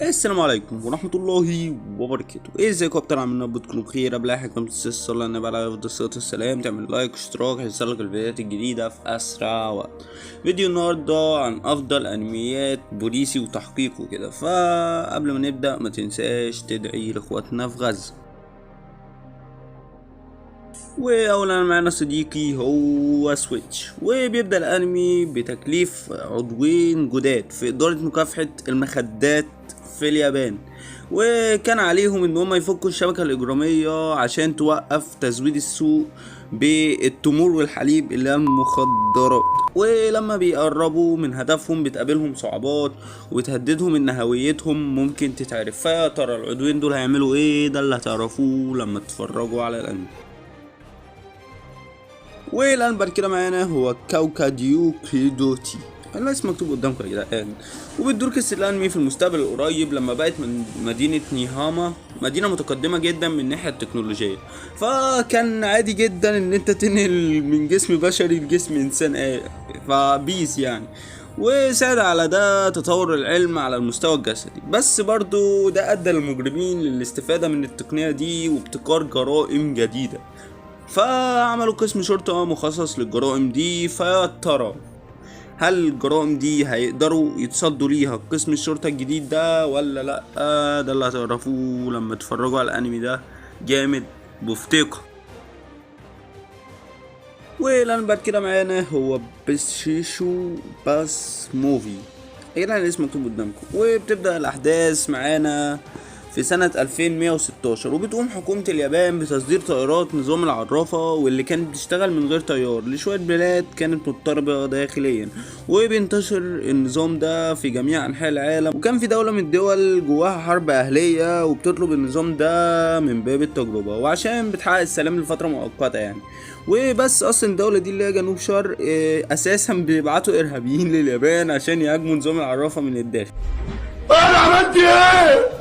السلام عليكم ورحمة الله وبركاته. ازيكم يا ابطال؟ عاملين بتكونوا بخير. قبل اي حاجة ما تنساش الصلاة على النبي عليه افضل الصلاة والسلام، تعمل like واشتراك هيوصلك الفيديوهات الجديدة في اسرع وقت. فيديو النهاردة عن افضل انميات بوليسي وتحقيق وكده، فقبل ما نبدأ ما تنساش تدعي لاخواتنا في غزة. واولا معانا صديقي هو سويتش، وبيبدأ الانمي بتكليف عضوين جداد في ادارة مكافحة المخدات في اليابان، وكان عليهم ان هم يفكوا الشبكة الاجرامية عشان توقف تزويد السوق بالتمور والحليب اللي هي المخدرات. ولما بيقربوا من هدفهم بتقابلهم صعوبات وتهددهم ان هويتهم ممكن تتعرف. فيا ترى العضوين دول هيعملوا ايه؟ ده اللي هتعرفوه لما تتفرجوا على الانمي. والان بعد كده معانا هو كوكاديو كيدوتي، الاسم مكتوب قدامكم يا جدعان. وبتدور قصة الانمي في المستقبل القريب لما بقت من مدينة نيهاما مدينة متقدمة جدا من الناحية التكنولوجية، فكان عادي جدا ان انت تنقل من جسم بشري لجسم انسان فبيس يعني. وساعد على ده تطور العلم على المستوى الجسدي، بس برضو ده ادى للمجرمين للاستفادة من التقنية دي وابتكار جرائم جديدة، فعملوا قسم شرطة مخصص للجرائم دي. فيا ترى هل الجرائم دي هيقدروا يتصدوا ليها قسم الشرطة الجديد ده ولا لا؟ ده اللي هتعرفوه لما تتفرجوا على الانمي ده، جامد بفتقة. والان بعد كده معانا هو بسشيشو باس موفي، يا جدعان الاسم مكتوب قدامكم. وبتبدأ الاحداث معانا في سنة 2116، وبتقوم حكومة اليابان بتصدير طائرات نظام العرافة واللي كانت بتشتغل من غير طيار لشوية بلاد كانت مضطربة داخليا، وبينتشر النظام ده في جميع أنحاء العالم. وكان في دولة من الدول جواها حرب أهلية وبتطلب النظام ده من باب التجربة وعشان بتحقق السلام لفترة مؤقتة يعني. وبس أصلا الدولة دي اللي هي جنوب شرق أساسا بيبعتوا إرهابيين لليابان عشان يهاجموا نظام العرافة من الداخل. انا عملت ايه؟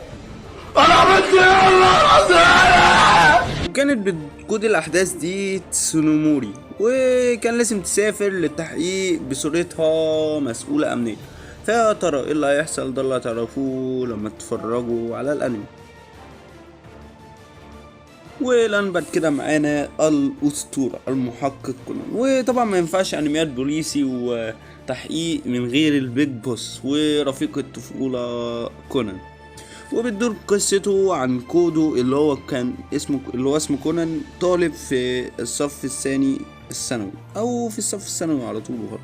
انا عملت ايه والله العظيم؟ وكانت بتقود الأحداث دي تسونوموري، وكان لازم تسافر للتحقيق بصورتها مسؤولة أمنية. فيا ترى ايه اللي هيحصل؟ ده اللي هتعرفوه لما تتفرجوا على الأنمي. والآن بعد كده معانا الأسطورة المحقق كونان. وطبعا ما ينفعش أنميات بوليسي وتحقيق من غير ال big boss ورفيق الطفولة كونان. وبتدور قصته عن كودو اللي هو كان اسمه اللي هو اسمه كونان، طالب في الصف الثاني الثانوي او في الصف الثانوي على طول وخلاص.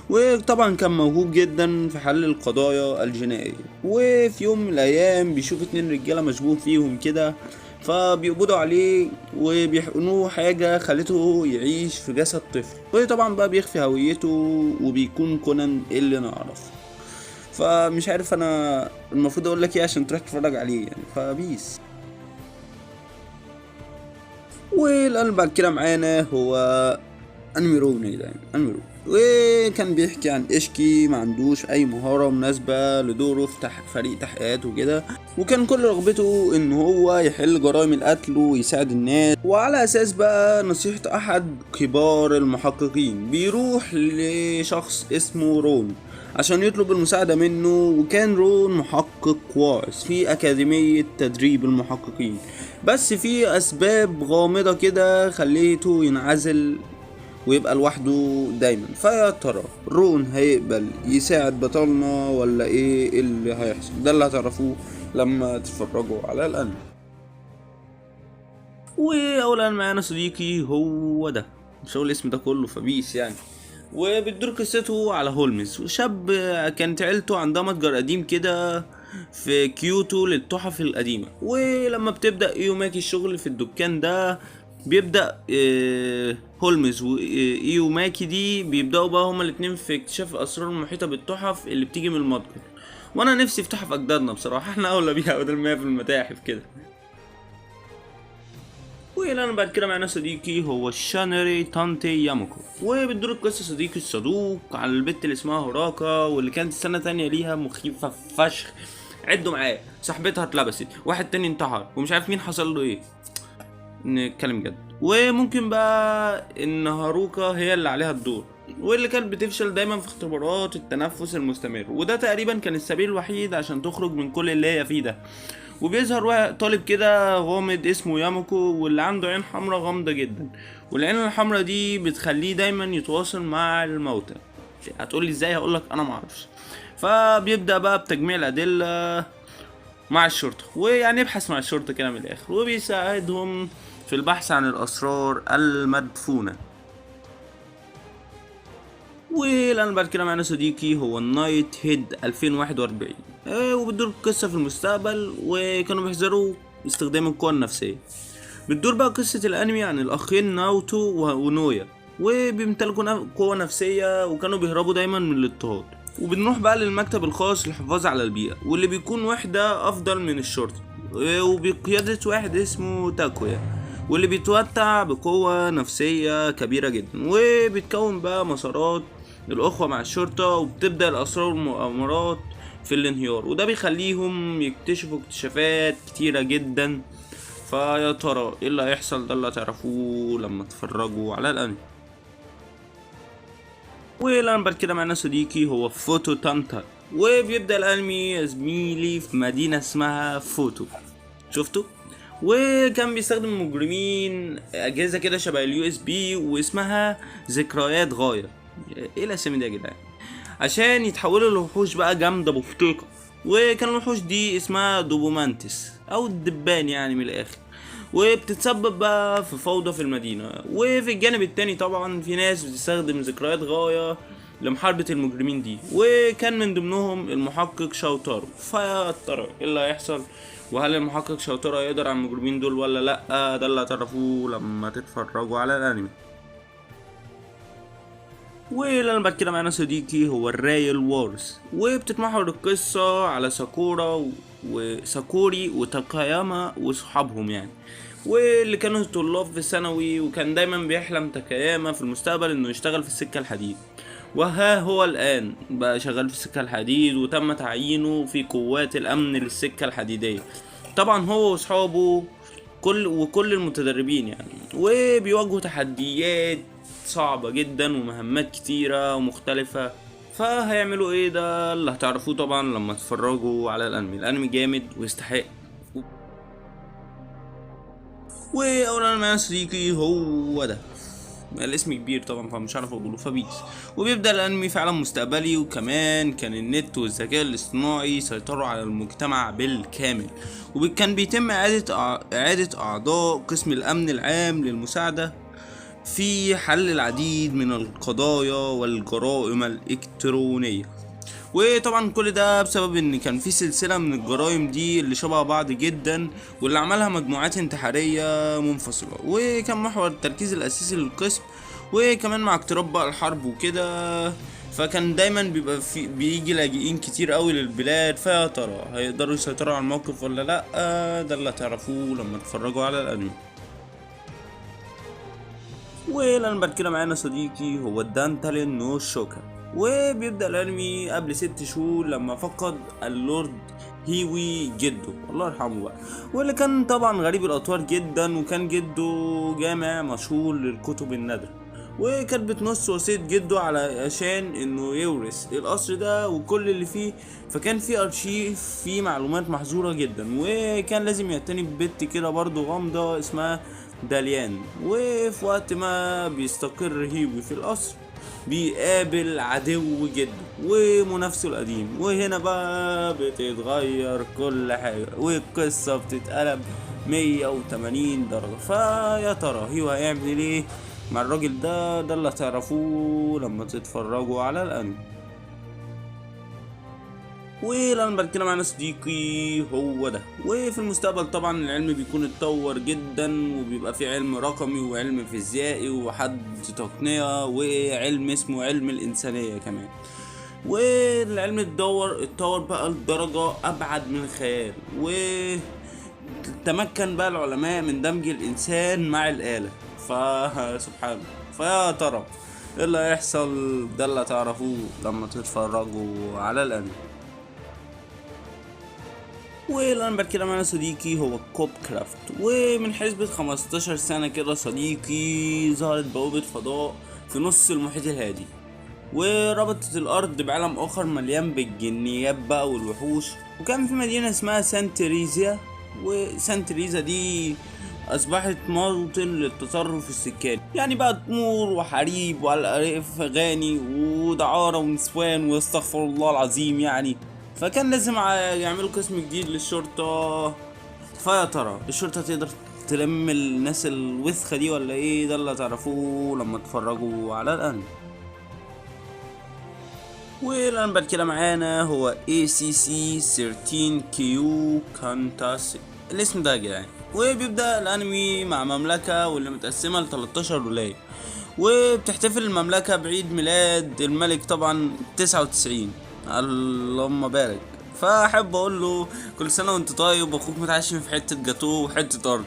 وطبعا كان موهوب جدا في حل القضايا الجنائية. وفي يوم من الايام بيشوف اتنين رجالة مشبوه فيهم كده، فبيقبضوا عليه وبيحقنوه حاجة خلته يعيش في جسد طفل. وطبعا بقى بيخفي هويته وبيكون كونان اللي نعرفه. فمش عارف انا المفروض اقول لك ايه عشان تروح تتفرج عليه يعني، ف peace. والان بعد كده معانا هو انمي رون يا جدعان، انمي رون. وكان بيحكي عن اشكي ما عندوش اي مهارة مناسبة لدوره في فريق تحقيقات وكده، وكان كل رغبته ان هو يحل جرائم القتل ويساعد الناس. وعلى اساس بقى نصيحة احد كبار المحققين بيروح لشخص اسمه رون عشان يطلب المساعدة منه. وكان رون محقق واعظ في أكاديمية تدريب المحققين، بس في أسباب غامضة كده خليته ينعزل ويبقى لوحده دايما. فيا ترى رون هيقبل يساعد بطلنا ولا ايه اللي هيحصل؟ ده اللي هتعرفوه لما تتفرجوا على الانمي. واولا معانا صديقي هو ده، مش هقول الاسم ده كله ف peace يعني. وبتدور قصته على هولمز، وشاب كانت عيلته عندها متجر قديم كده في كيوتو للتحف القديمة. ولما بتبدأ ايوماكي الشغل في الدكان ده بيبدأ هولمز وايوماكي دي بيبدأوا بقى هما الاتنين في اكتشاف الأسرار المحيطة بالتحف اللي بتيجي من المتجر. وانا نفسي في تحف اجدادنا بصراحة، احنا اولى بيها بدل ما هي في المتاحف كده. والى بعد كده معانا صديقي هو الشانري تانتي ياماكو. وبتدور القصة صديقي الصدوق على البت اللي اسمها هوراكا، واللي كانت السنة تانية ليها مخيفة فشخ. عدوا معايا، صاحبتها اتلبست، واحد تاني انتحر، ومش عارف مين حصل له ايه. نتكلم جد. وممكن بقى ان هاروكا هي اللي عليها الدور. واللي كانت بتفشل دايما في اختبارات التنفس المستمر، وده تقريبا كان السبيل الوحيد عشان تخرج من كل اللي هي فيه ده. وبيظهر طالب كده غامض اسمه ياماكو، واللي عنده عين حمراء غامضة جدا، والعين الحمراء دي بتخليه دايما يتواصل مع الموتى. هتقولي ازاي؟ هقولك انا معرفش. فبيبدأ بقى بتجميع الأدلة مع الشرطة، ويعني يبحث مع الشرطة كده من الآخر، وبيساعدهم في البحث عن الأسرار المدفونة. والآن بعد كده معانا صديقي هو ال Night Head 2041. وبتدور القصة في المستقبل، وكانوا بيحذروا استخدام القوى النفسية. بتدور بقى قصة الأنمي عن الأخين ناوتو ونويا، وبيمتلكوا قوة نفسية، وكانوا بيهربوا دايما من الاضطهاد. وبنروح بقى للمكتب الخاص للحفاظ على البيئة، واللي بيكون وحدة أفضل من الشرطة، وبقيادة واحد اسمه تاكويا، واللي بيتمتع بقوة نفسية كبيرة جدا. وبتكون بقى مسارات الأخوة مع الشرطة، وبتبدأ الأسرار والمؤامرات في الانهيار، وده بيخليهم يكتشفوا اكتشافات كتيرة جدا. فيا ترى ايه اللي هيحصل؟ ده اللي هتعرفوه لما تتفرجوا على الانمي. والآن بعد كده معانا صديقي هو فوتو تانتا. وبيبدأ الانمي يا زميلي في مدينة اسمها فوتو، شفتوا؟ وكان بيستخدم المجرمين اجهزة كده شبه ال USB واسمها ذكريات غاية. ايه الاسامي دي يا جدعان؟ عشان يتحولوا لوحوش بقى جامدة بفتيقة. وكان الوحوش دي اسمها دوبومانتس او الدبان يعني من الاخر، وبتتسبب بقى في فوضى في المدينة. وفي الجانب التاني طبعا في ناس بتستخدم ذكريات غاية لمحاربة المجرمين دي، وكان من ضمنهم المحقق شوتارو. فيا ترى ايه اللي هيحصل؟ وهل المحقق شوتارو هيقدر على المجرمين دول ولا لا؟ ده اللي هتعرفوه لما تتفرجوا على الانمي. واللي بعد كده معانا صديقي هو ال Rail Wars. وبتتمحور القصة على ساكورا وساكوري وتاكاياما وصحابهم يعني، واللي كانوا طلاب في الثانوي، وكان دايما بيحلم تاكاياما في المستقبل انه يشتغل في السكة الحديد، وها هو الآن بقى شغال في السكة الحديد، وتم تعيينه في قوات الأمن للسكة الحديدية. طبعا هو وصحابه وكل المتدربين يعني، وبيواجهوا تحديات صعبة جدا ومهمات كتيرة ومختلفة. فهيعملوا ايه؟ ده اللي هتعرفوه طبعا لما تتفرجوا على الانمي. الانمي جامد ويستحق. واولا معايا صديقي هو ده، الاسم كبير طبعا فمش عارف اقوله، فبيس. وبيبدا الانمي في عالم مستقبلي، وكمان كان النت والذكاء الاصطناعي سيطروا على المجتمع بالكامل، وكان بيتم اعاده اعضاء قسم الامن العام للمساعده في حل العديد من القضايا والجرائم الالكترونيه. وطبعا كل ده بسبب ان كان في سلسلة من الجرائم دي اللي شبه بعض جدا، واللي عملها مجموعات انتحارية منفصلة، وكان محور التركيز الاساسي للقسم. وكمان مع اقتراب بقى الحرب وكده، فكان دايما بيبقى في بيجي لاجئين كتير قوي للبلاد. فيا ترى هيقدروا يسيطروا على الموقف ولا لا؟ ده اللي هتعرفوه لما تتفرجوا على الانمي. والآن بعد كده معانا صديقي هو الدانتالين نو شوكا. وبيبدأ الانمي قبل 6 شهور لما فقد اللورد هيوي جده الله يرحمه بقى، واللي كان طبعا غريب الاطوار جدا، وكان جده جامع مشهور للكتب النادرة، وكانت بتنص وصية جده علشان انه يورث القصر ده وكل اللي فيه. فكان في ارشيف فيه معلومات محظورة جدا، وكان لازم يعتني ببت كده برضه غامضة اسمها داليان. وفي وقت ما بيستقر هيوي في القصر بيقابل عدو جده ومنافسه القديم، وهنا بقى بتتغير كل حاجة والقصة بتتقلب 180 درجة. فيا ترى هيو هيعمل ايه مع الراجل ده؟ ده اللي هتعرفوه لما تتفرجوا على الانمي. ولما بعد كده معانا صديقي هو ده. وفي المستقبل طبعا العلم بيكون اتطور جدا، وبيبقى في علم رقمي وعلم فيزيائي وحد تقنية وعلم اسمه علم الإنسانية كمان. والعلم اتطور بقى لدرجة أبعد من الخيال، وتمكن بقى العلماء من دمج الإنسان مع الآلة. فسبحان الله. فيا ترى ايه اللي هيحصل؟ ده اللي هتعرفوه لما تتفرجوا على الانمي. والآن بعد كده معانا صديقي هو كوب كرافت. ومن حسبة 15 سنة كده صديقي ظهرت بوابة فضاء في نص المحيط الهادي، وربطت الارض بعالم اخر مليان بالجنيات بقى والوحوش. وكان في مدينة اسمها سانت تيريزا، وسانت تيريزا دي اصبحت موطن للتطرف السكاني، يعني بقى تمور وحريب وعلى اغاني ودعارة ونسوان واستغفر الله العظيم يعني. فكان لازم يعملوا قسم جديد للشرطة. فيا ترى الشرطة تقدر تلم الناس الوسخة دي ولا ايه؟ ده اللي تعرفوه لما تتفرجوا على الانمي. والان بعد كده معانا هو ACC 13Q كانتاس، الاسم ده يا جدعان. وبيبدأ الانمي مع مملكة واللي متقسمة ل 13 ولاية، وبتحتفل المملكة بعيد ميلاد الملك طبعا 99، اللهم بارك. فاحب اقول له كل سنة وانت طيب، واخوك متعشم في حتة جاتوه وحتة ارض.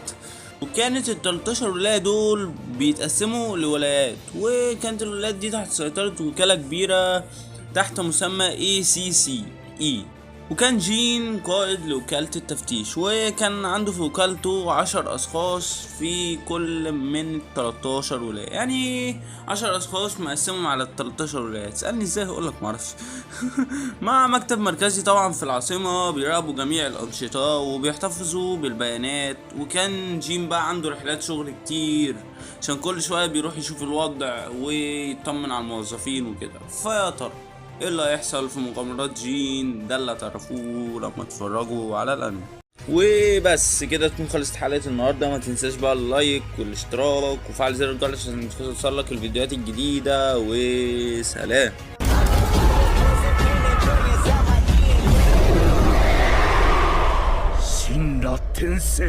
وكانت ال 13 ولاية دول بيتقسموا لولايات، وكانت الولايات دي تحت سيطرة وكالة كبيرة تحت مسمى ACCE. وكان جين قائد لوكالة التفتيش، وكان عنده في وكالته 10 أشخاص في كل من 13 ولاية، يعني 10 أشخاص مقسمهم على 13 ولاية. تسألني ازاي؟ هقولك معرفش. مع مكتب مركزي طبعا في العاصمة بيراقبوا جميع الأنشطة وبيحتفظوا بالبيانات. وكان جين بقى عنده رحلات شغل كتير، عشان كل شوية بيروح يشوف الوضع ويطمن على الموظفين وكده. فيا ترى ايه اللي هيحصل في مغامرات جين؟ ده اللي هتعرفوه لما تتفرجوا على الانمي. وبس كده تكون خلصت حلقة النهاردة. ما تنساش بقى ال like والاشتراك وفعل زر الجرس عشان توصلك الفيديوهات الجديدة. وسلام. 神羅転生。